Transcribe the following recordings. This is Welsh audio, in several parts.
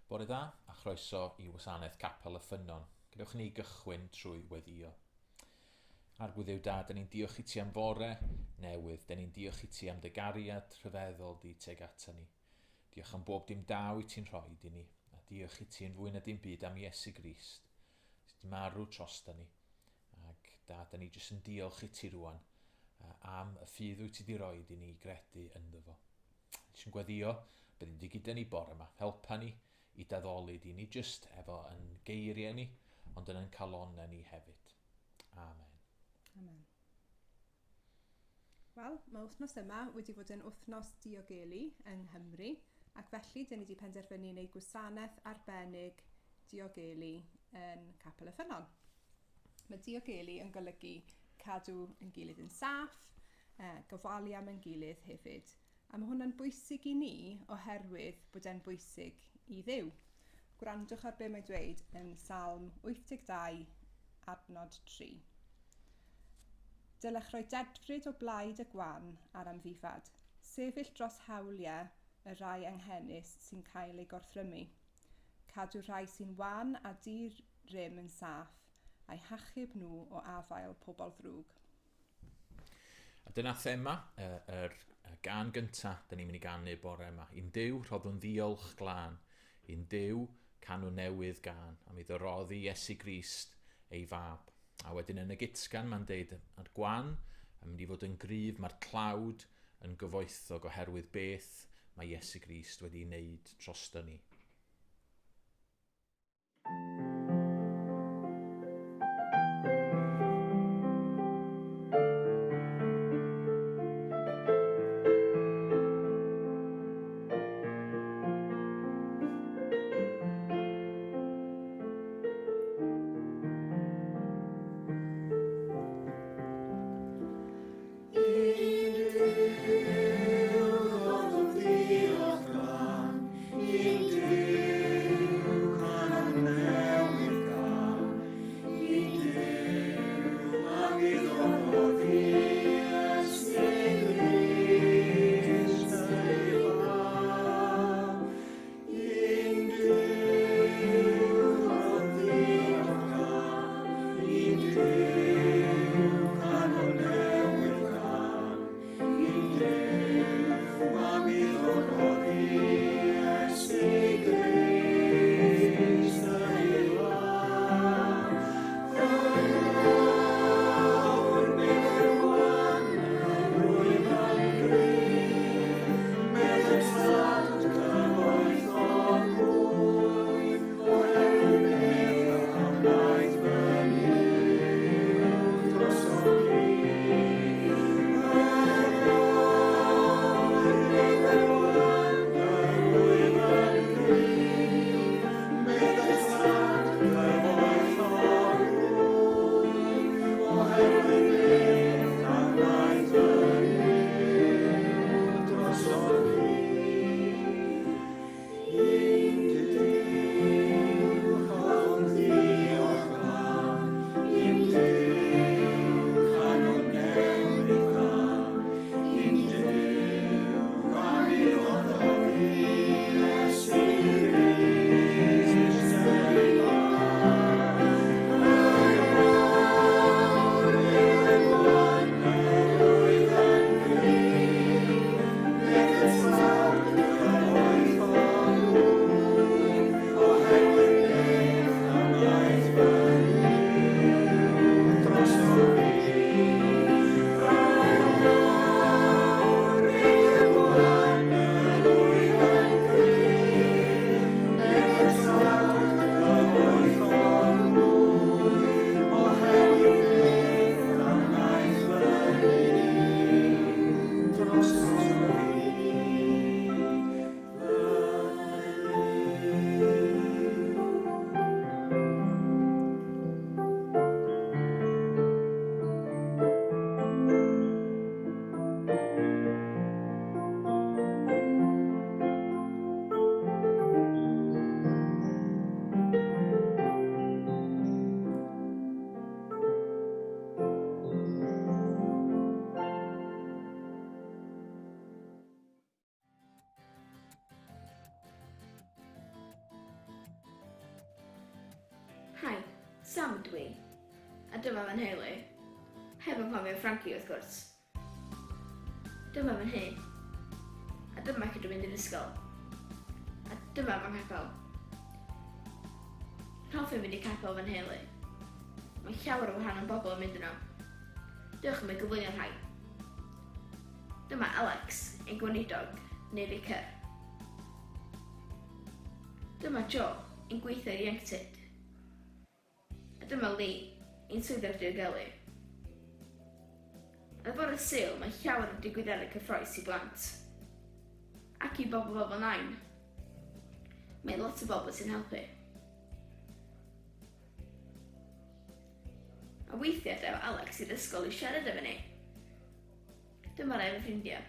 Bore da a chroeso i wasanaeth Capel y Ffynnon. Gadewch ni gychwyn trwy weddïo. Arglwydd Dduw da, dyn ni'n diolch i ti am fore newydd. Dyn ni'n diolch i ti am dy gariad rhyfeddol di tuag ata ni. Diolch am bob dim da wyt ti'n rhoi i ni. A diolch i ti yn fwy na dim byd am Iesu Grist sydd wedi marw drosta ni. Ac da, dyn ni jyst yn diolch i ti rwan am y ffydd wyt ti wedi rhoi i ni gredu ynddo fo. Jyst yn gweddio, byddi di gyda ni bore yma. Helpa ni i d'addoli di, ni jyst efo yn geiriau ni, ond yn ein calonnau ni hefyd. Amen. Amen. Wel, mae wythnos yma wedi fod yn wythnos diogelu yng Nghymru, ac felly dyn ni wedi penderfynu wneud gwasanaeth arbennig diogelu yn Capel y Ffynnon. Mae diogelu yn golygu cadw yn gilydd yn saff, gofalu am yn gilydd hefyd. A mae hwnna'n bwysig i ni oherwydd bod e'n bwysig i Dduw. Gwrandwch ar be mae'n dweud yn Salm 82, adnod 3. Dylech roi dedfryd o blaid y gwan a'r amddifad, sefyll dros hawliau y rhai anghenus sy'n cael eu gorthrymu. Cadw rhai sy'n wan a di-rym yn saff, a'i hachub nhw o afael pobl ddrwg. A dyna thema yr gân gyntaf dyn ni'n mynd i ganu bore yma. I'n Duw rhoddwn ddiolch glân, i'n Duw canwn newydd gân, am iddo roddi Iesu Grist ei fab. A wedyn yn y gytgan mae'n deud, mae'r gwan yn mynd i fod yn gryf, mae'r tlawd yn gyfoethog oherwydd beth mae Iesu Grist wedi wneud drosto ni. I'n Duw, Sam ydw i, a dyma fy nheulu. Heb anghofio Frankie wrth gwrs. Dyma fy nhŷ. A dyma lle dwi'n mynd i'r ysgol. A dyma fy nghapel. Dwi'n hoffi mynd i capel fy nheulu. Mae llawer o wahanol bobl yn mynd yno. Diolch am ei gyflwyno rhai. Dyma Alex, ein gweinidog, neu ficer. Dyma Joe, ein gweithiwr ieuenctid. A dyma Lee, ein swyddog diogelu. Ar fore Sul, mae llawer o digwyddiadau cyffrous i blant. Ac i bobl fel fy nain. Mae lot o bobl sy'n helpu. A weithiau daw Alex i'r ysgol i siarad efo ni. Dyma rai o fy ffrindiau.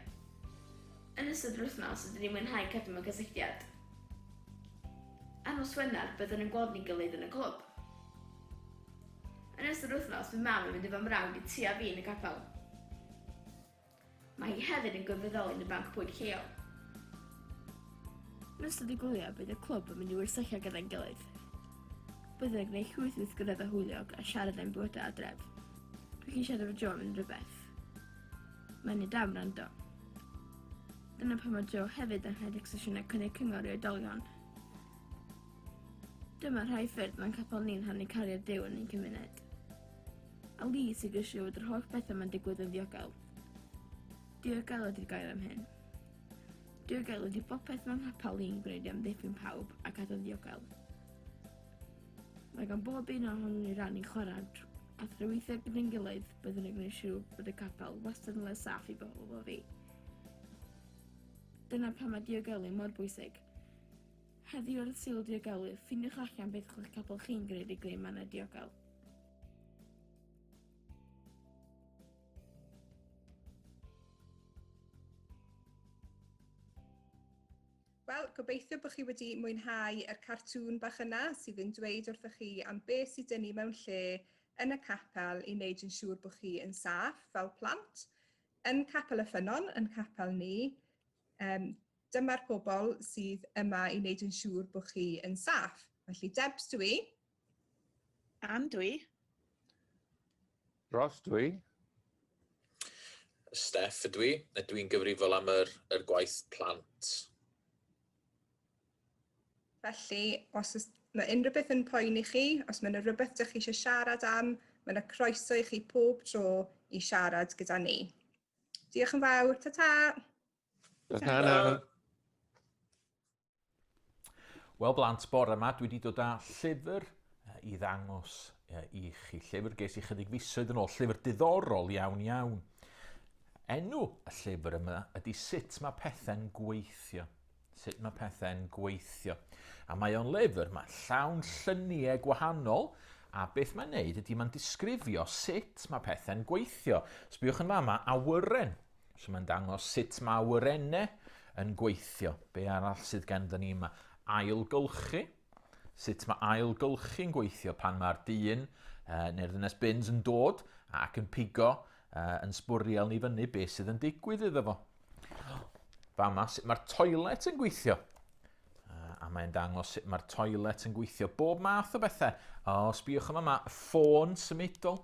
Yn ystod yr wythnos rydyn ni'n mwynhau cadw mewn cysylltiad. Ar nos Wener byddwn yn gweld ni'n gilydd yn y clwb. Yn ystod yr wythnos bydd mam yn mynd efo mrawd i tŷ a fi yn y capel. Mae hi hefyd yn gwirfoddoli yn y banc bwyd lleol. Yn ystod y gwyliau bydd y clwb yn mynd i wersylla gyda'n gilydd. Byddwn yn gwneud llwyth o weithgareddau hwyliog a siarad am bywydau adref. Dwi'n gallu siarad efo Joe am unrhyw beth. Mae'n ei dam wrando. Dyna pam mae Joe hefyd yn rhedeg sesiynau cynnig cyngor i oedolion. Dyma rhai ffyrdd mae'n capel ni'n rhannu cariad Duw yn ein cymuned. A Lee sy'n gysio fod yr holl bethau mae'n digwydd yn ddiogel. Diogel ydy'r gair am hyn. Diogel ydy bopeth mae'n nghapel ni'n gwneud i amddiffyn pawb a cadw'n ddiogel. Mae gan bob un ohonon ni ran i chwarae a thrwy weithio gyda'n gilydd byddwn yn gwneud siŵr bod y capel wastad yn le saff i bobl fel fi. Dyna pam mae diogelu mor bwysig. Heddiw ar y Sul Diogelu, ffeindiwch allan beth ydych capel chi'n gwneud i greu mannau diogel. Wel, gobeithio bod chi wedi mwynhau yr cartŵn bach yna sydd yn dweud wrthych chi am beth sydd dyn ni mewn lle yn y capel i wneud yn siŵr bod chi yn saff fel plant. Yn Capel y Ffynnon, yn capel ni, um, dyma'r pobl sydd yma i wneud yn siŵr bod chi yn saff. Felly Debs dwi. Ann dwi. Ross dwi. Steff ydw i, a dwi'n gyfrifol am yr, yr gwaith plant. Felly, os oes, mae unrhyw beth yn poeni chi, os mae yna rhywbeth ydych chi eisiau siarad am, mae yna croeso i chi pob tro i siarad gyda ni. Diolch yn fawr, ta-ta! Ta-ta nawr. Wel blant, bore yma dwi wedi dod â llyfr i ddangos i chi. Llyfr ges i chydig fisoedd yn ôl, llyfr diddorol iawn iawn. Enw y llyfr yma ydy Sut mae pethau'n gweithio. Sut mae pethau'n gweithio. A mae o'n lyfr, mae llawn lluniau gwahanol, a beth mae'n neud ydy mae'n disgrifio sut mae pethau'n gweithio. Sbiwch yn fama, awyren. So mae'n dangos sut mae awyrennau yn gweithio. Be arall sydd ganddo ni yma? Ailgylchu. Sut mae ailgylchu'n gweithio pan mae'r dyn neu'r ddynes bins yn dod ac yn pigo yn sbwriel ni fyny beth sydd yn digwydd iddo fo. Fama, sut mae'r toilet yn gweithio. A mae'n dangos sut mae'r toilet yn gweithio. Bob math o bethau. O, sbïwch yma, mae ffôn symudol.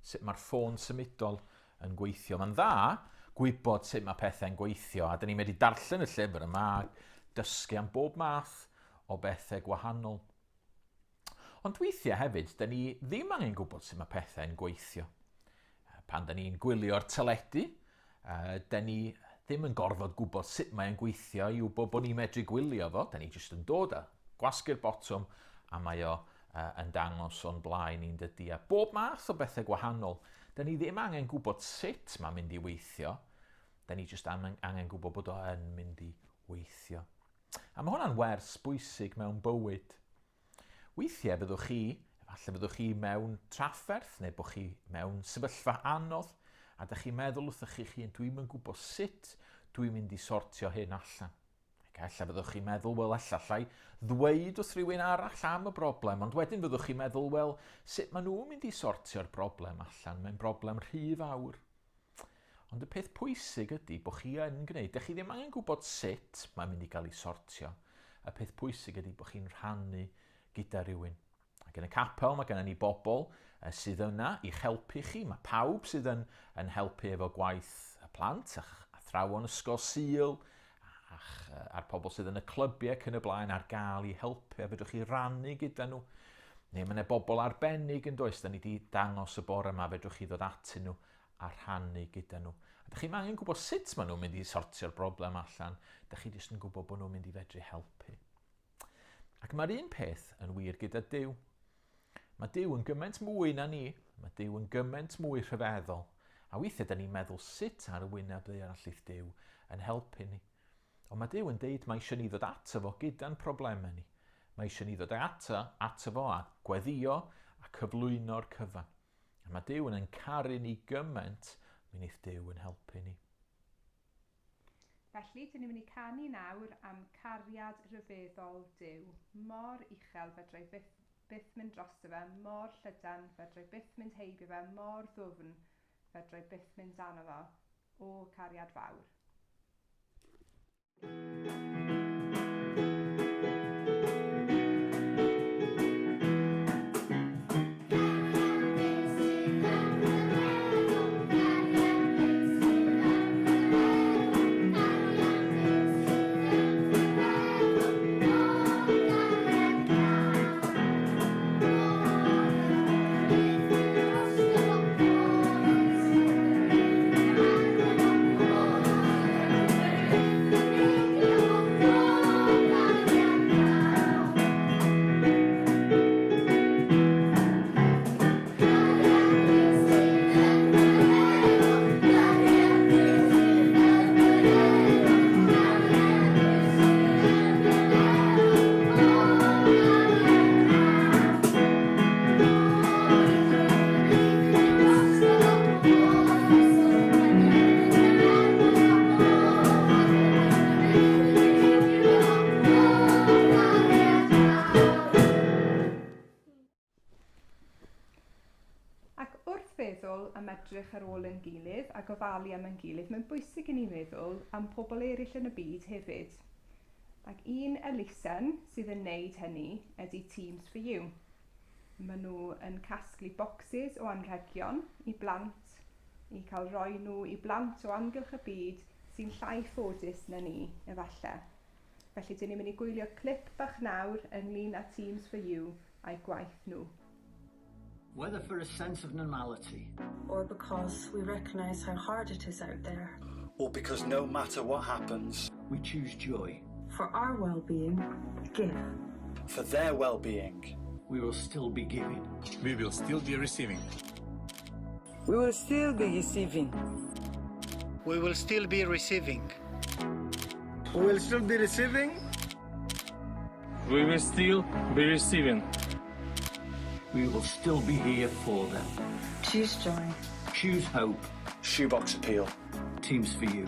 Sut mae'r ffôn symudol yn gweithio. Mae'n dda gwybod sut mae pethau'n gweithio, a dyn ni'n medru darllen y llyfr yma a dysgu am bob math o bethau gwahanol. Ond weithiau hefyd, dyn ni ddim angen gwybod sut mae pethau'n gweithio. Pan dyn ni'n gwylio'r teledu, dyn ni ddim yn gorfod gwybod sut mae'n gweithio i wybod bod ni'n medru gwylio fo. Dyn ni jyst yn dod a gwasgu'r botwm a mae o yn dangos o'n blaen ni'n dydy. A bob math o bethau gwahanol. Dyn ni ddim angen gwybod sut mae'n mynd i weithio. Dyn ni jyst angen, angen gwybod bod o yn mynd i weithio. A mae hwnna'n wers bwysig mewn bywyd. Weithiau fyddwch chi, efallai fyddwch chi mewn trafferth neu bod chi mewn sefyllfa anodd, a dych chi'n meddwl wrthych chi'ch hun, dwi'n yn gwybod sut dwi'n mynd i sortio hyn allan. Ac ella fyddwch chi'n meddwl, wel, ella allai ddweud wrth rhywun arall am y broblem, ond wedyn fyddwch chi'n meddwl, wel, sut maen nhw'n mynd i sortio'r broblem allan? Mae'n broblem rhy fawr. Ond y peth pwysig ydy bod chi yn gwneud, dych chi ddim angen gwybod sut mae'n mynd i gael ei sortio. Y peth pwysig ydy bod chi'n rhannu gyda rhywun. Ac yn y capel mae gennym ni bobl sydd yna i'ch helpu chi. Mae pawb sydd yn, yn helpu efo gwaith y plant a'ch athrawon ysgol Sul a'ch, a'r pobl sydd yn y clybiau ac yn y blaen ar gael i helpu a fedrwch chi rannu gyda nhw. Neu mae yna bobl arbennig yn does, da ni wedi dangos y bore yma, fedrwch chi ddod atyn nhw a rhannu gyda nhw. A da chi'n angen gwybod sut maen nhw'n mynd i sortio'r broblem allan, da chi jyst yn gwybod bod nhw'n mynd i fedru helpu. Ac mae'r un peth yn wir gyda Duw. Mae Duw yn gymaint mwy na ni, mae Duw yn gymaint mwy rhyfeddol. A weithiau da ni'n meddwl sut ar y wyneb ddaear allith Duw yn helpu ni. Ond mae Duw yn deud mae eisiau ni ddod ato fo gyda'n problemau ni. Mae eisiau ni ddod ato, ato fo a gweddio a cyflwyno'r cyfan. A mae Duw yn ein caru ni gymaint, mi wneith Duw yn helpu ni. Felly, dyn ni'n mynd i canu nawr am cariad rhyfeddol Duw. Mor uchel fedrai byth, byth mynd drosto fe, mor llydan fedrai byth mynd heibio fe, mor ddwfn fedrai byth mynd dano fo. O, cariad fawr. Ac wrth feddwl am edrych ar ôl ein gilydd a gofalu am ein gilydd, mae'n bwysig i ni meddwl am pobl eraill yn y byd hefyd. Ac un elusen sydd yn neud hynny ydy Teams for You. Maen nhw yn casglu bocsys o anrhegion i blant, i cael rhoi nhw i blant o amgylch y byd sy'n llai ffodus na ni, efallai. Felly, dyn ni'n mynd i gwylio clip bach nawr ynglyn â Teams for You a'i gwaith nhw. Whether for a sense of normality. Or because we recognise how hard it is out there. Or because no matter what happens, we choose joy. For our well-being, give. For their well-being, we will still be giving. We will still be receiving. We will still be receiving. We will still be receiving. We will still be receiving. We will still be receiving. We will still be here for them. Choose joy. Choose hope. Shoebox Appeal. Teams for You.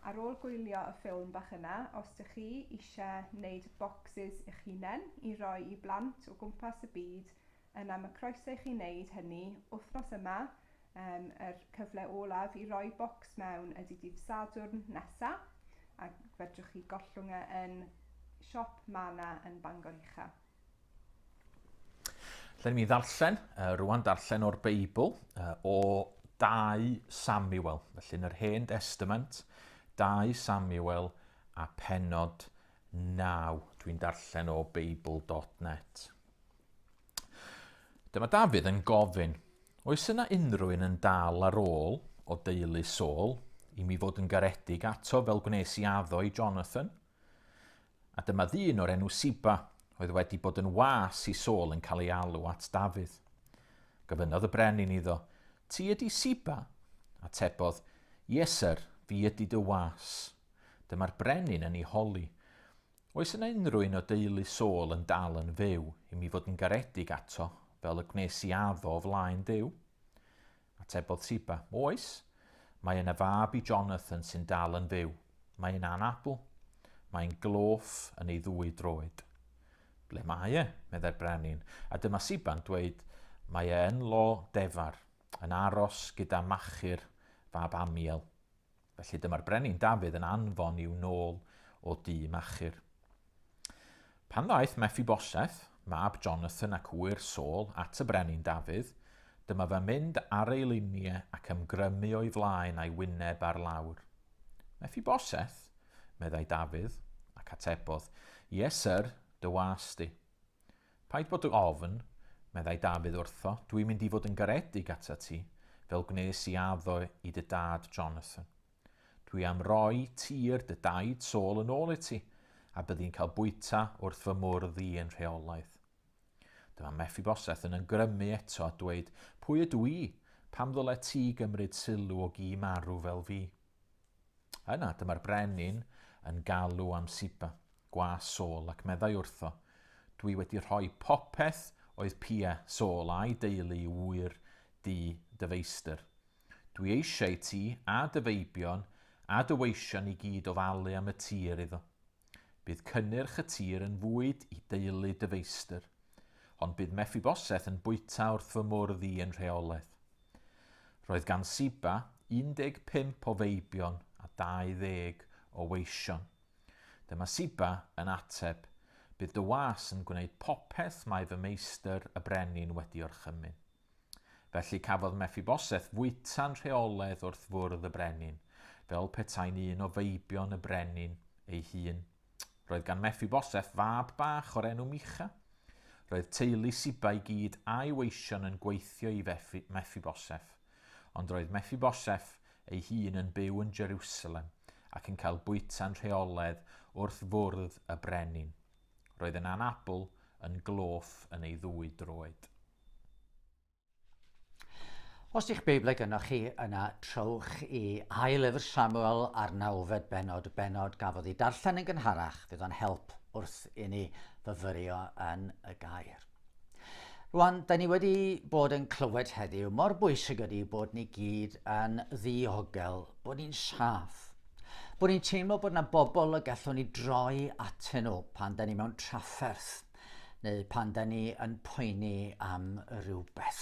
Ar ôl gwylio y ffilm bach yna, os ydych chi eisiau gwneud bocsys eich hunain i roi i blant o gwmpas y byd, yna mae croeso i chi wneud hynny wythnos yma. Yr cyfle olaf i roi bocs mewn ydy dydd Sadwrn nesa, a fedrwch chi gollwng e yn siop Mana yn Bangor Ucha. Lle ni ddarllen, rwan darllen o'r Beibl, o 2 Samuel. Felly yn yr Hen Testament, 2 Samuel a penod 9. Dwi'n darllen o Beibl.net. Dyma Dafydd yn gofyn, oes yna unrhyw un yn dal ar ôl o deulu Saul i mi fod yn garedig ato fel gwnes i addo i Jonathan? A dyma ddyn o'r enw Siba, oedd wedi bod yn was i Saul yn cael ei alw at Dafydd. Gofynnodd y brenin iddo, Ti ydy Siba? Atebodd, Ie, syr, fi ydy dy was. Dyma'r brenin yn ei holi, Oes yna unrhyw un o deulu Saul yn dal yn fyw i mi fod yn garedig ato fel y gwnes i addo o flaen Duw? Atebodd Siba, Oes, mae yna fab i Jonathan sy'n dal yn fyw. Mae'n anabl. Mae'n gloff yn ei ddwy droed. Ble mae e? meddai'r brenin. A dyma Siba'n dweud, Mae e yn Lo Defar, yn aros gyda Machir, fab Amiel. Felly dyma'r brenin Dafydd yn anfon i'w nôl o dŷ Machir. Pan ddaeth Mephiboseth, mab Jonathan ac ŵyr Saul, at y brenin Dafydd, dyma fe'n mynd ar ei liniau ac ymgrymu o'i flaen a'i wyneb ar lawr. Mephiboseth? meddai Dafydd, ac atebodd, Ie, syr, dy was di. Paid bod ofn, meddai Dafydd wrtho, dwi'n mynd i fod yn garedig atat ti, fel gwnes i addo i dy dad Jonathan. Dwi am roi tir dy daid Saul yn ôl i ti, a byddi'n cael bwyta wrth fy mwrdd i yn rheolaidd. Dyma Mephiboseth yn ymgrymu eto a dweud, Pwy ydw i? Pam ddyle ti gymryd sylw o gi marw fel fi? Yna dyma'r brenin yn galw am Siba, gwas Saul, ac meddai wrtho, Dwi wedi rhoi popeth oedd pia Saul a'i deulu i ŵyr du dy feistr. Dwi eisiau ti a dy feibion a dy weision i gyd ofalu am y tir iddo. Bydd cynnyrch y tir yn fwyd i deulu dy feistr. Ond bydd Mephiboseth yn bwyta wrth fy mwrdd i yn rheolaidd. Roedd gan Siba 15 o feibion a 20 o weision. Dyma Siba yn ateb, Bydd dy was yn gwneud popeth mae fy meistr y brenin wedi orchymyn. Felly cafodd Mephiboseth fwyta'n rheolaidd wrth fwrdd y brenin, fel petai'n un o feibion y brenin ei hun. Roedd gan Mephiboseth fab bach o'r enw Micha. Roedd teulu Siba i gyd a'i weision yn gweithio i Mephiboseth. Ond roedd Mephiboseth ei hun yn byw yn Jerusalem ac yn cael bwyta'n rheolaidd wrth fwrdd y brenin. Roedd yn anabl yn gloff yn ei ddwy droed. Os di'ch Beiblau gynnwch chi, yna trowch i Ail Lyfr Samuel a'r nawfed bennod, bennod gafodd ei darllen yn gynharach, fydd o'n help wrth i ni fyfyrio yn y gair. Rwan, da ni wedi bod yn clywed heddiw mor bwysig ydy bod ni gyd yn ddiogel, bod ni'n saff, bod ni'n teimlo bod yna bobl y gallwn ni droi atyn nhw pan da ni mewn trafferth neu pan da ni yn poeni am rhywbeth.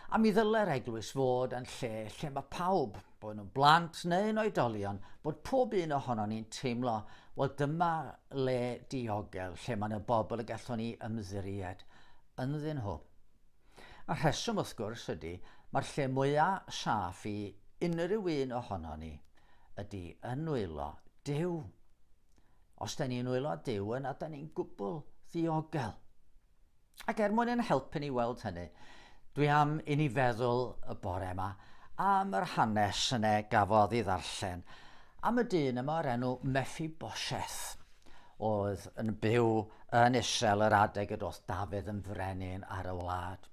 A mi ddyle'r eglwys fod yn lle lle mae pawb, bod nhw'n blant neu'n oedolion, bod pob un ohonon ni'n teimlo, wel dyma le diogel, lle mae yna bobl y gallwn ni ymddiried ynddyn nhw. A rheswm wrth gwrs ydy, mae'r lle mwyaf saff i unrhyw un ohonon ni ydy yn nwylo Duw. Os da ni'n nwylo Duw yna, da ni'n gwbl ddiogel. Ac er mwyn ein helpu ni weld hynny, dwi am i ni feddwl y bore yma am yr hanes yna gafodd ei ddarllen, am y dyn yma o'r enw Mephiboseth, oedd yn byw yn Israel yr adeg y doth Dafydd yn frenin ar y wlad.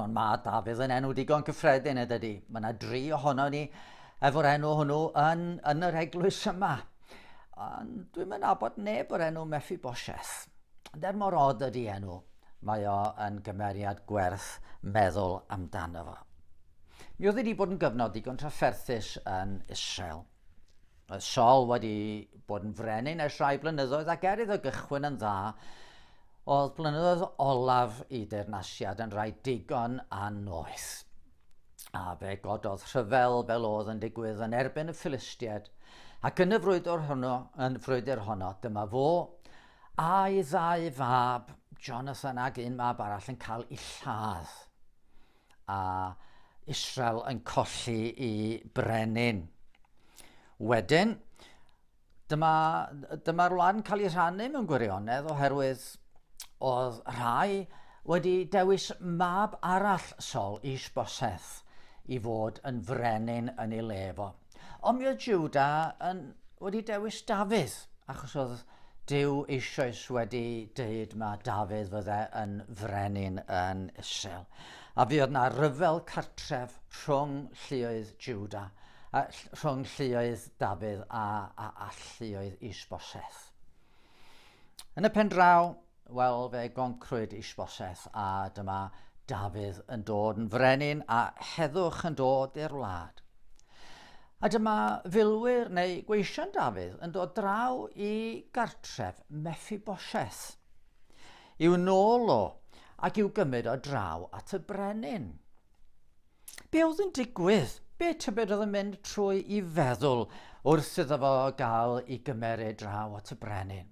Ond mae Dafydd yn enw digon cyffredin, ydy? Mae yna dri ohono ni efo'r enw hwnnw yn, yn yr eglwys yma. Ond dwi'n mynd nabod neb o'r enw Mephiboseth. Ond er mor od ydy enw, mae o yn gymeriad gwerth meddwl amdano fo. Mi oedd wedi bod yn gyfnod digon trafferthus yn Israel. Oedd Saul wedi bod yn frenin ers rhai blynyddoedd ac er iddo gychwyn yn dda, oedd blynyddoedd olaf i deyrnasiad yn rhai digon annoeth. A fe gododd rhyfel fel oedd yn digwydd yn erbyn y Philistiaid, ac yn y frwydr honno, yn frwydr honno, dyma fo a'i ddau fab, Jonathan ac un mab arall, yn cael eu lladd. A Israel yn colli i brenin. Wedyn, Dyma, dyma'r wlad yn cael ei rhannu mewn gwirionedd oherwydd oedd rhai wedi dewis mab arall Sol, Ishboseth, i fod yn frenin yn ei le fo. Ond mi oedd Juda yn, wedi dewis Dafydd, achos oedd Duw eisoes wedi dweud mae Dafydd fydde yn frenin yn Israel. A fuodd na ryfel cartref rhwng lluoedd Juda rhwng lluoedd Dafydd a, a, a lluoedd Isboseth. Yn y pen draw, wel, fe goncrwyd Isboseth a dyma Dafydd yn dod yn frenin a heddwch yn dod i'r wlad. A dyma filwyr neu gweision Dafydd yn dod draw i gartref Mephiboseth i'w nôl o ac i'w gymryd o draw at y brenin. Be oedd yn digwydd? Be tybed oedd yn mynd trwy i feddwl wrth iddo fo gael i gymeryd draw at y brenin?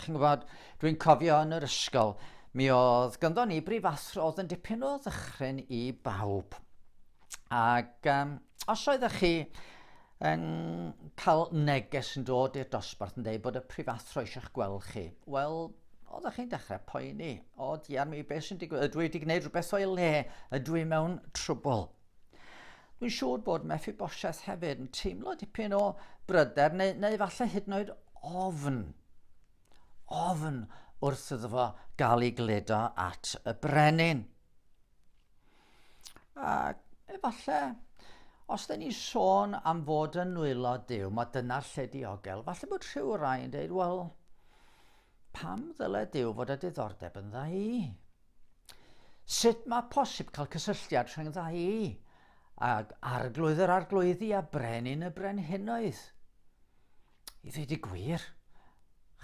Chi'n gwybod, dwi'n cofio yn yr ysgol, mi oedd gynddo ni brifathro oedd yn dipyn o ddychryn i bawb. Ac um, os oeddech chi yn cael neges yn dod i'r dosbarth yn dweud bod y prifathro eisiau'ch gweld chi, wel, oeddech chi'n dechrau poeni. O, diar mi, beth sy'n digwydd? Ydw i wedi gwneud rhywbeth o'i le? Ydw i mewn trwbl? Dwi'n siŵr bod Mephibosheth hefyd yn teimlo dipyn o bryder neu, neu falle hyd yn oed ofn. Ofn wrth iddo fo gael ei gludo at y brenin. Ac efallai, os da ni'n sôn am fod yn nwylo Duw, mae dyna'r lle diogel, falle bod rhyw rai yn dweud, wel, pam ddyle Duw fod â diddordeb yn dda i? Sut mae posib cael cysylltiad rhwng dda i ag arglwydd yr arglwyddi a brenin y brenhinoedd? I ddweud y gwir,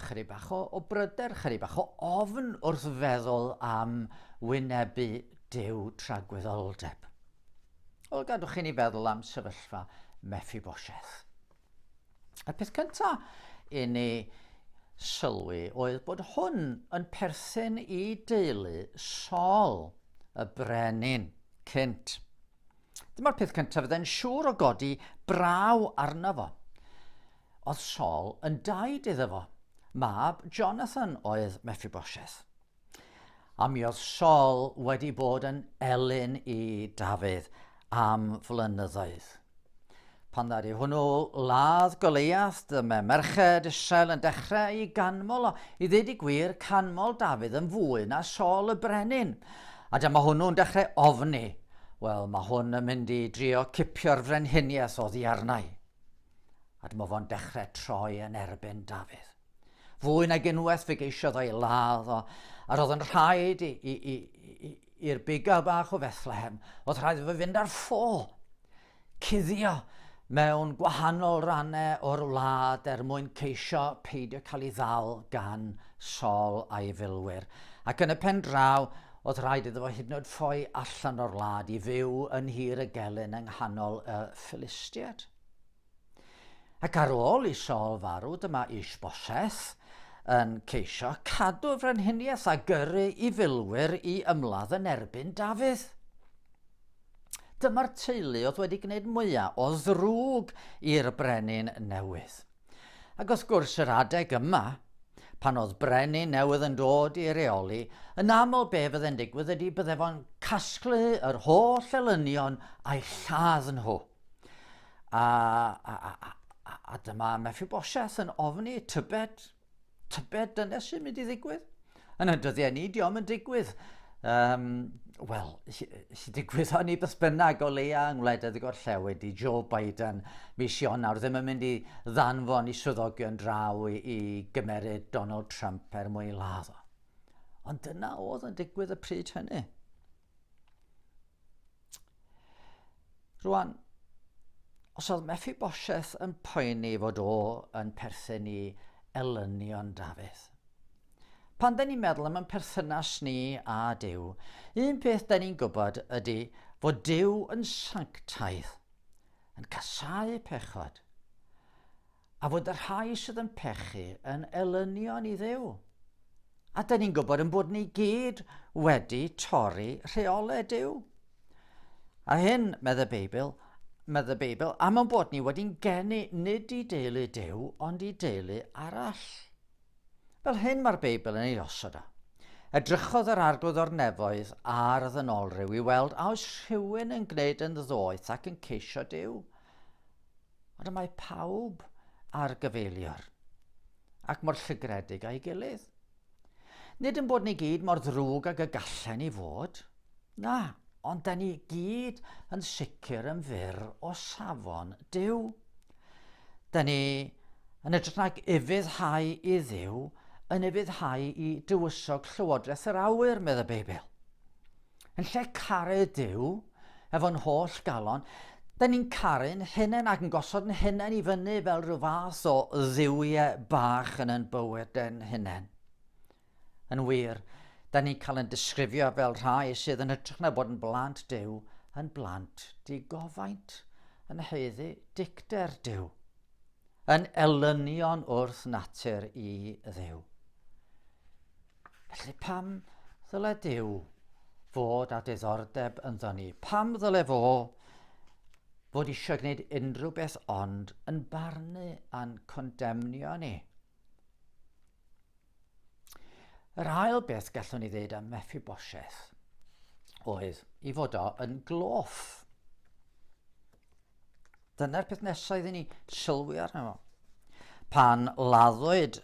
chydig bach o, o bryder, chydig bach o ofn wrth feddwl am wynebu Duw tragwyddoldeb. Wel, gadwch i ni feddwl am sefyllfa Mephibosheth. Y peth cyntaf i ni sylwi oedd bod hwn yn perthyn i deulu Saul, y brenin cynt. Dyma'r peth cyntaf fydde'n siŵr o godi braw arno fo. Oedd Saul yn daid iddo fo. Mab Jonathan oedd Mephibosheth. A mi oedd Saul wedi bod yn elyn i Dafydd am flynyddoedd. Pan ddaru hwnnw ladd Goliath, dyma merched Israel yn dechrau i ganmol o. I ddweud y gwir, canmol Dafydd yn fwy na Saul y brenin. A dyma hwnnw'n dechrau ofni. Wel, mae hwn yn mynd i drio cipio'r frenhiniaeth oddi arnau. A dyma fo'n dechrau troi yn erbyn Dafydd. Fwy nag unwaith fe geisiodd o'i ladd o, a roedd yn rhaid i, i, i, i, i'r bugail bach o Fethlehem, oedd rhaid iddo fynd ar ffo cuddio mewn gwahanol rannau o'r wlad er mwyn ceisio peidio cael ei ddal gan Saul a'i filwyr. Ac yn y pen draw, oedd rhaid iddo fo hyd yn oed ffoi allan o'r wlad i fyw yn nhir y gelyn yng nghanol y Philistiaid. Ac ar ôl i Saul farw, dyma Ishbosheth yn ceisio cadw'r frenhiniaeth a gyrru i filwyr i ymladd yn erbyn Dafydd. Dyma'r teulu oedd wedi gwneud mwyaf o ddrwg i'r brenin newydd. Ac wrth gwrs, yr adeg yma, pan oedd brenin newydd yn dod i reoli, yn aml be fydde'n digwydd ydy bydde fo'n casglu yr holl elynion a'i lladd nhw. A, a, a, a, a dyma Mephibosheth yn ofni tybed Tybed dyna sy'n mynd i ddigwydd? Yn y dyddiau ni, diolch yn digwydd. Um, Wel, sy'n digwydd o'n i beth bynnag o leia yng ngwledydd y gorllewin di Joe Biden mis Ionawr ddim yn mynd i ddanfon i swyddogion draw i, i gymeryd Donald Trump er mwyn ladd o. Ond dyna oedd yn digwydd y pryd hynny. Rwan, os oedd Mephibosheth yn poeni fod o yn perthyn i elynion Dafydd, pan da ni'n meddwl am ein perthynas ni a Duw, un peth da ni'n gwybod ydy fod Duw yn sanctaidd, yn casáu pechod, a fod y rhai sydd yn pechu yn elynion i Dduw. A dyn ni'n gwybod yn bod ni gyd wedi torri rheolau Duw. A hyn, medd y Beibl, medd y Beibl, am yn bod ni wedi'n geni nid i deulu Duw, ond i deulu arall. Fel hyn mae'r Beibl yn ei osod o. Edrychodd yr arglwydd o'r nefoedd ar y ddynolryw i weld a oes rhywun yn gwneud yn ddoeth ac yn ceisio Duw. Ond y mae pawb ar gyfeilior, ac mor llygredig â'i gilydd. Nid yn bod ni gyd mor ddrwg ag y gallen ni fod, na, ond da ni gyd yn sicr yn fyr o safon Duw. Da ni yn edrych nag ufuddhau i Dduw, yn ufuddhau i dywysog llywodraeth yr awyr, medd y Beibl. Yn lle caru Duw efo'n holl galon, da ni'n caru'n hunain ac yn gosod yn hunain i fyny fel rhyw fath o dduwiau bach yn ein bywyd ein hunain. Yn wir, da ni'n cael ein disgrifio fel rhai sydd yn hytrach na bod yn blant Duw, yn blant digofaint, yn haeddu dicter Duw, yn elynion wrth natur i Dduw. Felly pam ddyle Duw fod â diddordeb ynddo ni? Pam ddyle fo fod eisiau gwneud unrhyw beth ond yn barnu a'n condemnio ni? Yr ail beth gallwn ni ddeud am Mephibosheth oedd i fod o yn gloff. Dyna'r peth nesaf iddyn ni sylwi arno fo. Pan laddwyd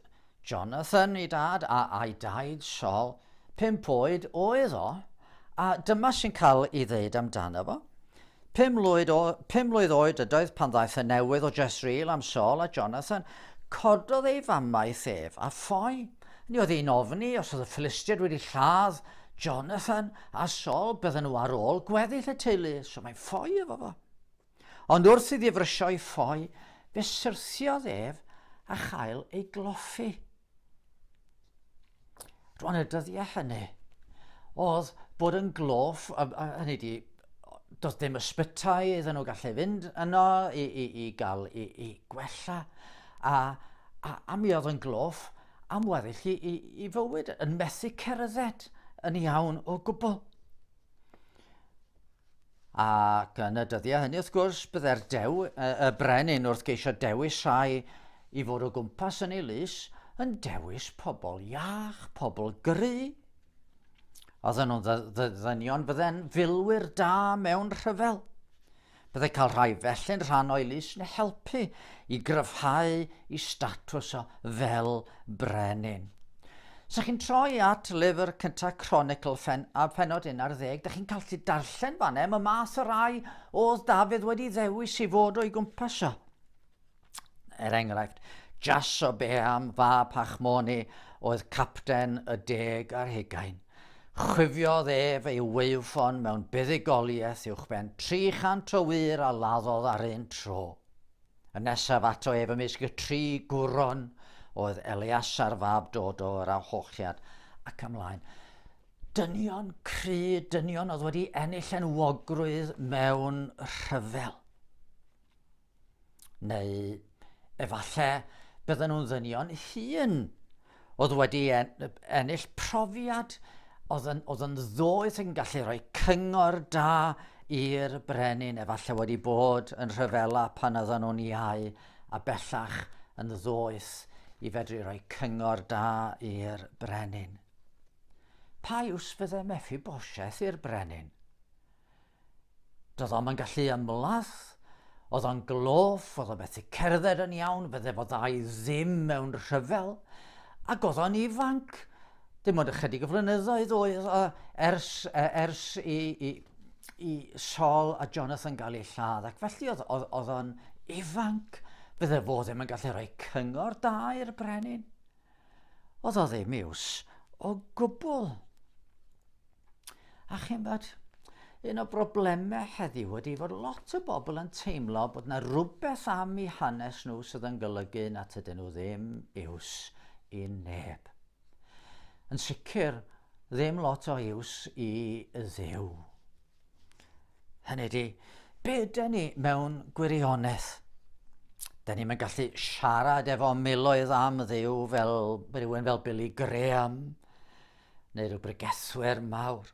Jonathan i dad a a'i daid Saul, 5 oed oedd o, a dyma sy'n cael ei ddeud amdano fo. 5 mlwydd, o, 5 mlwydd oed ydoedd pan ddaeth y newydd o Jezreel am Saul a Jonathan. Cododd ei famaeth ef a ffoi. Ni oedd hi'n ofni os oedd y Philistiaid wedi lladd Jonathan a Saul, bydden nhw ar ôl gweddill y teulu, so mae'n ffoi efo fo. Ond wrth iddi frysio i ffoi, fe syrthiodd ef a chael ei gloffi. Rwan y dyddiau hynny, oedd bod yn gloff, hynny di, doedd dim ysbytai iddyn nhw gallu fynd yno i, i, i gael i, i gwella, a, a, a mi oedd yn gloff am weddill i, i, i fywyd, yn methu cerdded yn iawn o gwbl. Ac yn y dyddiau hynny, wrth gwrs, byddai'r dew, y brenin wrth geisio dewis rhai i fod o gwmpas yn ei lys, yn dewis pobl iach, pobl gry. Oedden nhw'n ddynion fydde'n filwyr da mewn rhyfel. Byddai cael rhai felly'n rhan o'i lys yn helpu i gryfhau i statws o fel brenin. Sa chi'n troi at lyfr cyntaf Cronicl ffen, a phenod 11, da chi'n gallu darllen fan am y math o rai oedd Dafydd wedi ddewis i fod o'i gwmpas o. Er enghraifft, Jasobeam fab Hachmoni oedd capten y 20. Chwifiodd ef ei waywffon mewn buddugoliaeth uwchben 300 o wŷr a laddodd ar un tro. Y nesaf ato ef ymysg y tri gwron oedd Eleasar fab Dodo yr Ahochiad, ac ymlaen. Dynion cry, dynion oedd wedi ennill enwogrwydd mewn rhyfel. Neu efallai bydden nhw'n ddynion hŷn oedd wedi ennill profiad, oedd yn, oedd yn ddoeth yn gallu rhoi cyngor da i'r brenin, efallai wedi bod yn rhyfela pan oedden nhw'n iau a bellach yn ddoeth i fedru rhoi cyngor da i'r brenin. Pa iws fydde Mephibosheth i'r brenin? Doedd o'm yn gallu ymladd, oedd o'n gloff, oedd o'n methu cerdded yn iawn, fydde fo ddau ddim mewn rhyfel, ac oedd o'n ifanc. Dim ond ychydig o flynyddoedd oedd o ers, ers i, i, i Saul a Jonathan gael eu lladd, ac felly oedd, oedd, oedd o'n ifanc. Fydde fo ddim yn gallu rhoi cyngor da i'r brenin. Oedd o ddim iws o gwbl. A chi'n bod, un o broblemau heddiw ydy fod lot o bobl yn teimlo bod yna rhywbeth am eu hanes nhw sydd yn golygu na tydyn nhw ddim iws i neb. Yn sicr, ddim lot o iws i Dduw. Hynny ydy, be ydyn ni mewn gwirionedd? Dyn ni'n gallu siarad efo miloedd am Dduw fel rhywun fel Billy Graham neu rhyw bregethwyr mawr.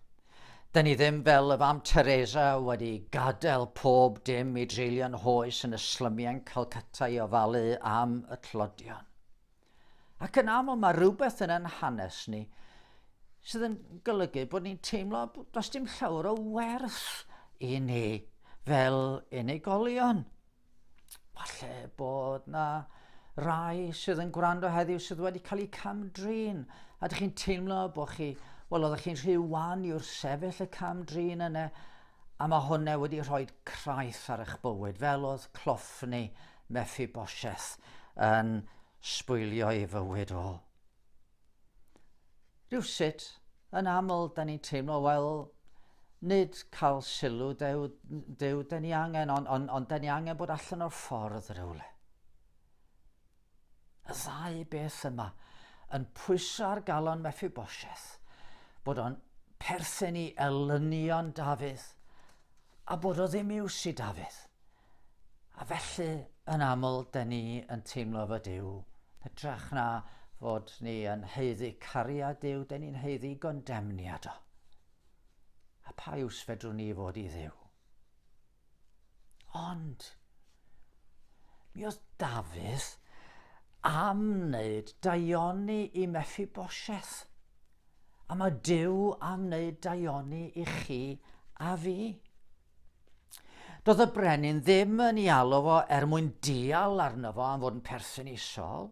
Dyn ni ddim fel y fam Teresa wedi gadael pob dim i dreulio'n hoes yn y slymiau'n Calcutta i ofalu am y tlodion. Ac yn aml mae rhywbeth yn ein hanes ni sydd yn golygu bod ni'n teimlo does dim llawer o werth i ni fel unigolion. Falle bod na rai sydd yn gwrando heddiw sydd wedi cael eu cam-drin a ydych chi'n teimlo bod chi, wel, oeddech chi'n rhy wan i wrthsefyll y cam-drin yna a mae hwnna wedi rhoi craith ar eich bywyd, fel oedd cloffni Mephibosheth yn sbwylio ei fywyd o. Rhywsut, yn aml, da ni'n teimlo, wel, nid cael sylw Duw, Duw da ni angen, ond on, on, da ni angen bod allan o'r ffordd rhywle. Y ddau beth yma yn pwyso ar galon Mephibosheth, bod o'n perthyn i elynion Dafydd, A bod o ddim iws i Dafydd. A felly, yn aml, dyn ni yn teimlo fod Duw. Hytrach na fod ni yn haeddu cariad Duw, dyn ni'n haeddu gondemniad o. A pa iws fedrwn ni fod i Dduw? Ond, mi oedd Dafydd am wneud daioni i Mephibosheth. A mae Duw am wneud daioni i chi a fi. Doedd y brenin ddim yn ei alw fo er mwyn dial arno fo am fod yn perthyn i Saul.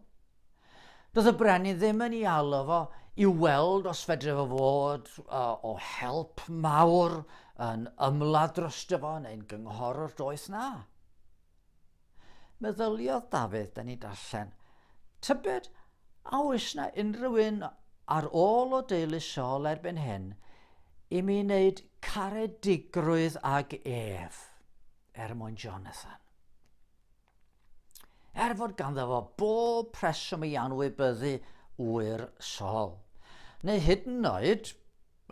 Doedd y brenin ddim yn ei alw fo i weld os fedre fo fod o help mawr yn ymladd drosto fo neu'n gynghorwr doeth na. Meddyliodd Dafydd, da ni'n darllen, tybed a oes na unrhyw un ar ôl o deulu Saul erbyn hyn i mi wneud caredigrwydd ag ef er mwyn Jonathan. Er fod ganddo fo bob rheswm i anwybyddu ŵyr Saul, neu hyd yn oed,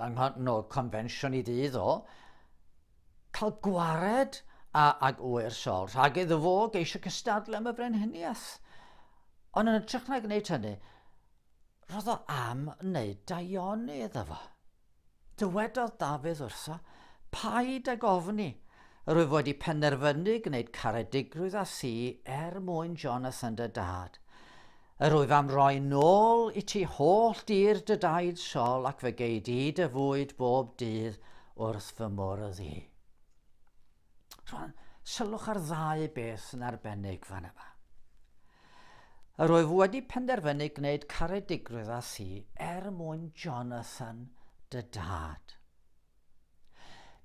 yng nghanol confensiwn i ddydd o, cael gwared a, ag ŵyr Saul rhag iddo fo geisio cystadlu am y frenhiniaeth. Ond yn hytrach na gwneud hynny, roedd o am wneud daioni iddo fo. Dywedodd Dafydd wrtho, Paid ag ofni, yr wyf wedi penderfynu gwneud caredigrwydd â thi er mwyn Jonathan dy dad. Yr wyf am roi nôl i ti holl dir dy daid Saul ac fe gei di dy fwyd bob dydd wrth fy mwrdd i. Rwan, sylwch ar ddau beth yn arbennig fan yma. Yr wyf wedi penderfynu gwneud caredigrwydd â thi er mwyn Jonathan dy dad.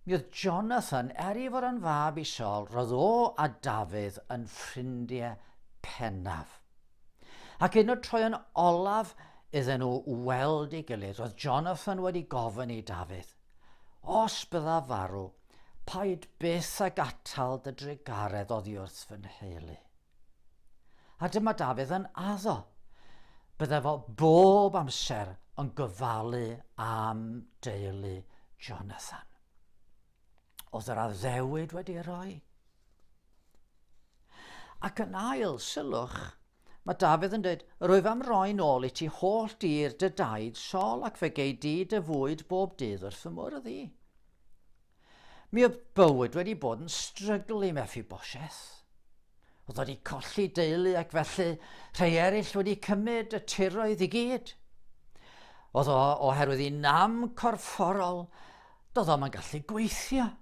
Mi oedd Jonathan, er ei fod yn fab i Saul, roedd o a Dafydd yn ffrindiau pennaf. Ac un o'r troeon olaf iddyn nhw weld ei gilydd, roedd Jonathan wedi gofyn i Dafydd, Os bydda farw, paid byth ag atal dy drugaredd oddi wrth fy nheulu. A dyma Dafydd yn addo. Bydde fo bob amser yn gofalu am deulu Jonathan. Oedd yr addewid wedi rhoi. Ac yn ail, sylwch, mae Dafydd yn dweud, rwyf am roi nôl i ti holl dir dy daid Saul ac fe gei di dy fwyd bob dydd wrth fy mwrdd i. Mi oedd bywyd wedi bod yn strygl i Mephibosheth. Oedd wedi colli deulu ac felly rhai eraill wedi cymryd y tiroedd i gyd. Oedd o oherwydd i nam corfforol, doedd o'm yn gallu gweithio.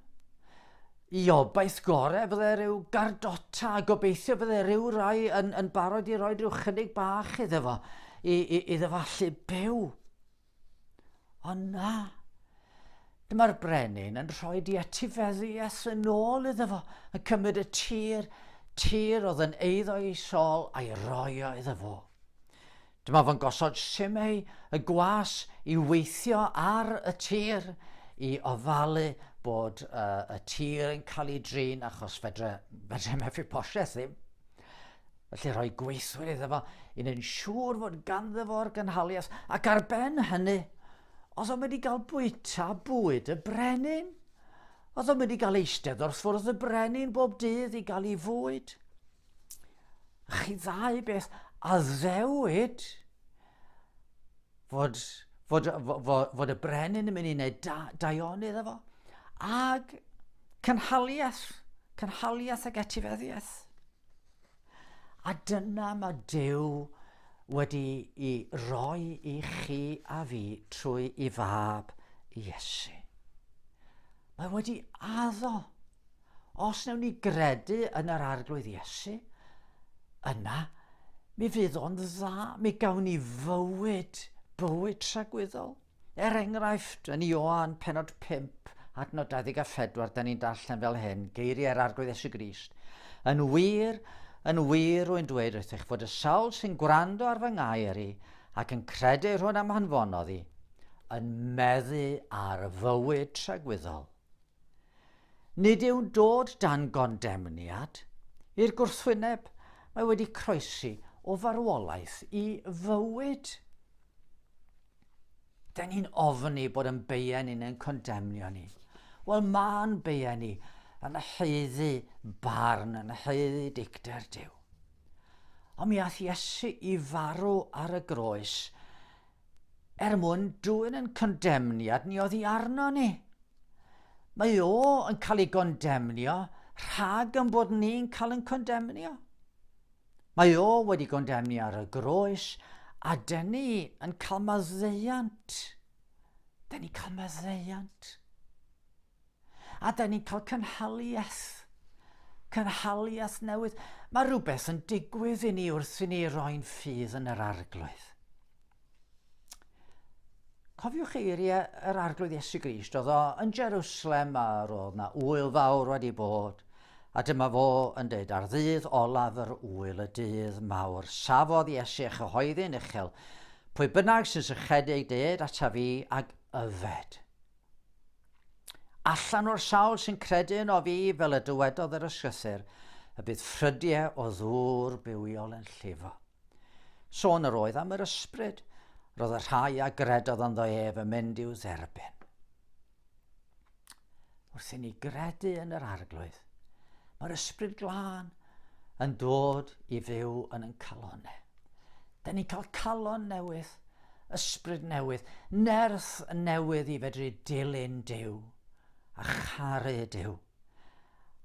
I obaith gore fydde rhyw gardota a gobeithio fydde rhyw rai yn, yn barod i roi rhyw chynnig bach iddo fo, i, i, iddo fo allu byw. Ond na, dyma'r brenin yn rhoi di etifeddiaeth yn ôl iddo fo, yn cymryd y tir, tir oedd yn eiddo i Saul a'i roi o iddo fo. Dyma fo'n gosod Simei y gwas i weithio ar y tir i ofalu bod uh, y tir yn cael ei drin achos fedre, fedre Mephibosheth ddim. Felly rhoi gweithwyr iddo fo i wneud yn siŵr fod ganddo fo'r gynhaliaeth. Ac ar ben hynny, oedd o'n mynd i gael bwyta bwyd y brenin. Oedd o'n mynd i gael eistedd wrth fwrdd y brenin bob dydd i gael ei fwyd. Chi ddau beth addewid fod, fod, fod, fod y brenin yn mynd i wneud da, daioni iddo fo. Ag cynhaliaeth, cynhaliaeth ac etifeddiaeth. A dyna mae Duw wedi i roi i chi a fi trwy i fab Iesu. Mae wedi addo. Os wnawn ni gredu yn yr Arglwydd Iesu, yna mi fydd o'n dda, mi gawn ni fywyd, bywyd tragwyddol. Er enghraifft, yn Ioan penod 5, adnod 24, da ni'n darllen fel hyn, geiriau'r Arglwydd Iesu Grist. Yn wir, yn wir, rwy'n dweud wrthych fod y sawl sy'n gwrando ar fy ngair i ac yn credu rhywun am hanfonodd i, yn meddu ar fywyd tragwyddol. Nid yw'n dod dan gondemniad. I'r gwrthwyneb, mae wedi croesi o farwolaeth i fywyd. Dyn ni'n ofni bod yn beien ni'n yn condemnio ni. Wel, mae'n beien ni. yn haeddu barn, yn haeddu dicter Duw. Ond mi ath Iesu i farw ar y groes er mwyn dwyn yn condemniad ni oddi arno ni. Mae o yn cael ei gondemnio rhag yn bod ni'n cael yn condemnio. Mae o wedi gondemnio ar y groes a dyn ni yn cael maddeuant. Dyn ni'n cael maddeuant. A dyn ni'n cael cynhaliaeth. Cynhaliaeth newydd. Mae rhywbeth yn digwydd i ni wrth i ni roi'n ffydd yn yr arglwydd. Cofiwch eiriau yr Arglwydd Iesu Grist, oedd o yn Jerusalem a roedd na ŵyl fawr wedi bod, a dyma fo yn dweud ar ddydd olaf yr ŵyl, y dydd mawr, safodd Iesu a chyhoeddi'n uchel, pwy bynnag sy'n sychedig ded ata fi ag yfed. Allan o'r sawl sy'n credu yno fi, fel y dywedodd yr ysgrythur, y bydd ffrydiau o ddŵr bywiol yn llifo. Sôn yr oedd am yr ysbryd, roedd y rhai a gredodd ynddo ef yn mynd i'w dderbyn. Wrth i ni gredu yn yr arglwydd, mae'r ysbryd glân yn dod i fyw yn ein calonau. Da ni'n cael calon newydd, ysbryd newydd, nerth newydd i fedru dilyn Duw a charu Duw.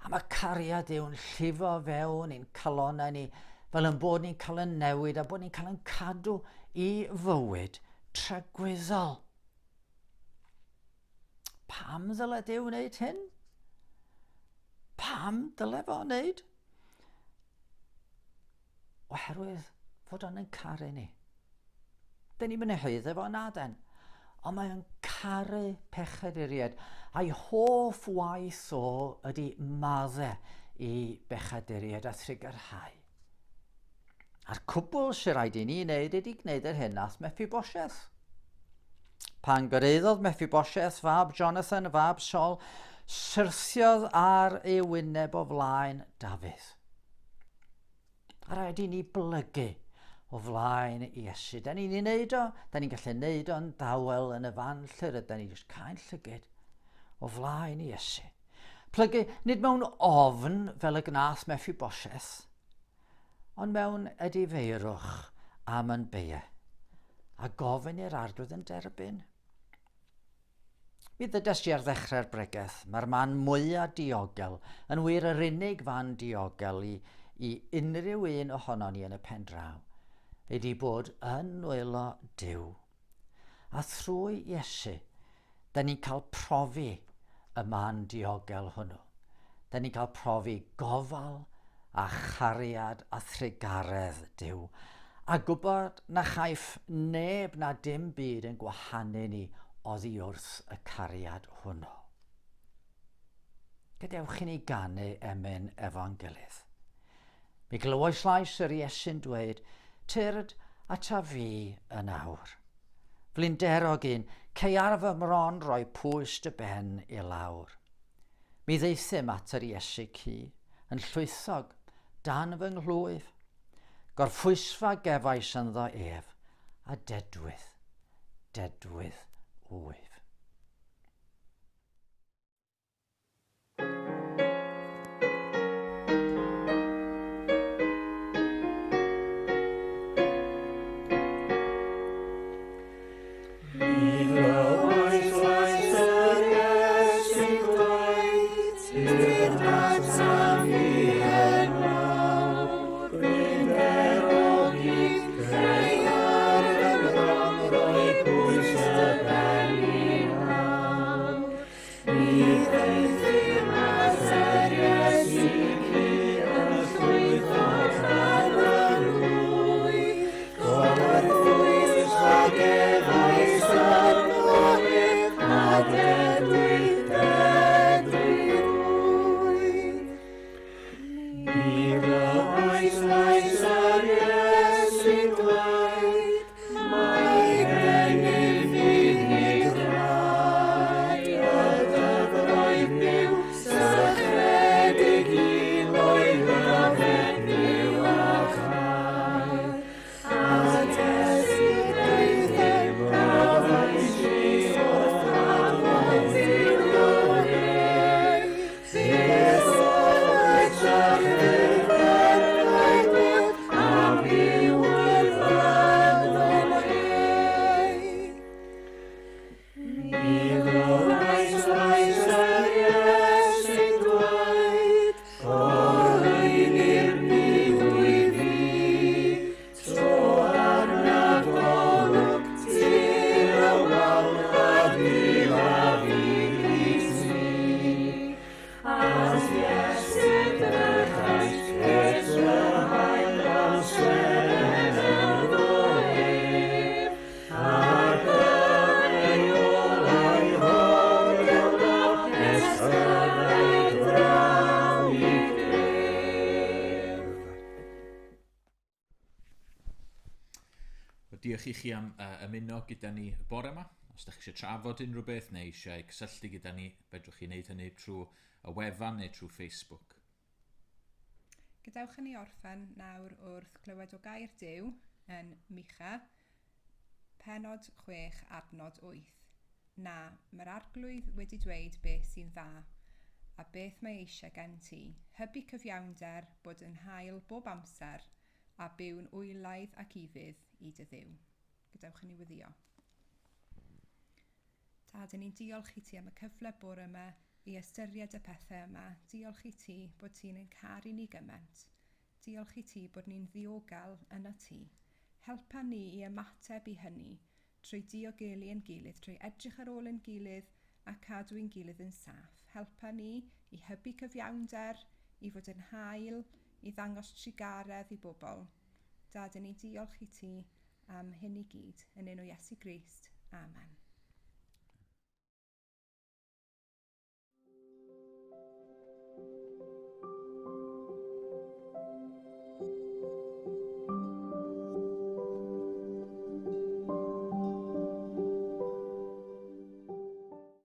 A mae cariad Duw'n llifo fewn i'n calonnau ni, fel yn bod ni'n cael yn newid a bod ni'n cael yn cadw i fywyd tragwyddol. Pam ddyle Duw wneud hyn? Pam dyle fo wneud? Oherwydd fod o'n yn caru ni. Dyn ni'n mynd i haeddu fo na den. Ond mae o'n caru pechaduriaid. A'i hoff waith o ydy madde i bechaduriaid a thrugarhau. A'r cwbl sy'n rhaid i ni wneud ydy gwneud yr hyn nath Mephibosheth. Pan gyrhaeddodd Mephibosheth fab Jonathan, fab Saul, syrthiodd ar ei wyneb o flaen Dafydd. A rhaid i ni blygu o flaen Iesu. Da ni'n ei wneud o, da ni'n gallu wneud o'n dawel yn y fan lle rydyn ni jyst cael llyged o flaen Iesu. Plygu nid mewn ofn fel y gnath Mephibosheth, ond mewn edifeirwch am yn beie, a gofyn i'r arglwydd yn derbyn. Mi ddydes i ar ddechrau'r bregeth, mae'r man mwyaf diogel, yn wir yr unig fan diogel i, i unrhyw un ohonon ni yn y pen draw, ydy bod yn nwylo Duw. A thrwy Iesu, da ni'n cael profi y man diogel hwnnw. Da ni'n cael profi gofal a chariad a thrugaredd Duw, a gwybod na chaiff neb na dim byd yn gwahanu ni oddi wrth y cariad hwnnw. Gadewch i ni ganu emyn efo'n gilydd. Mi glywais lais yr Iesu'n dweud, Tyrd ata fi yn awr. Flinderog un, cei ar fy mron roi pwys dy ben i lawr. Mi ddaethum at yr Iesu cu, yn llwythog, dan fy nghlwyf. Gorffwysfa gefais ynddo ef, a dedwydd, dedwydd wyf. At Iesu drychais, edrychai fel senedd o ef, ac yn ei olau hogelaf estynai draw i dref. Wel, diolch i chi am ymuno gyda ni y bore yma. Os ydych chi eisiau trafod unrhyw beth neu eisiau cysylltu gyda ni, fedrwch chi wneud hynny trwy y wefan neu trwy Facebook. Gadewch i ni orffen nawr wrth glywed o gair Duw yn Micha, pennod 6 adnod 8. Na, mae'r arglwydd wedi dweud beth sy'n dda a beth mae eisiau gen ti. Hybu cyfiawnder, bod yn hael bob amser a byw'n wylaidd ac ufudd i dy Dduw. Gadewch i ni weddïo. Dad, ni'n diolch i ti am y cyfle bore yma i ystyried y pethau yma. Diolch i ti bod ti'n ein caru ni gymaint. Diolch i ti bod ni'n ddiogel yno ti. Helpa ni i ymateb i hynny trwy diogelu ein gilydd, trwy edrych ar ôl ein gilydd a cadw ein gilydd yn saff. Helpa ni i hybu cyfiawnder, i fod yn hael, i ddangos trugaredd i bobl. Dad, ni'n diolch i ti am hyn i gyd, yn enw Iesu Grist. Amen.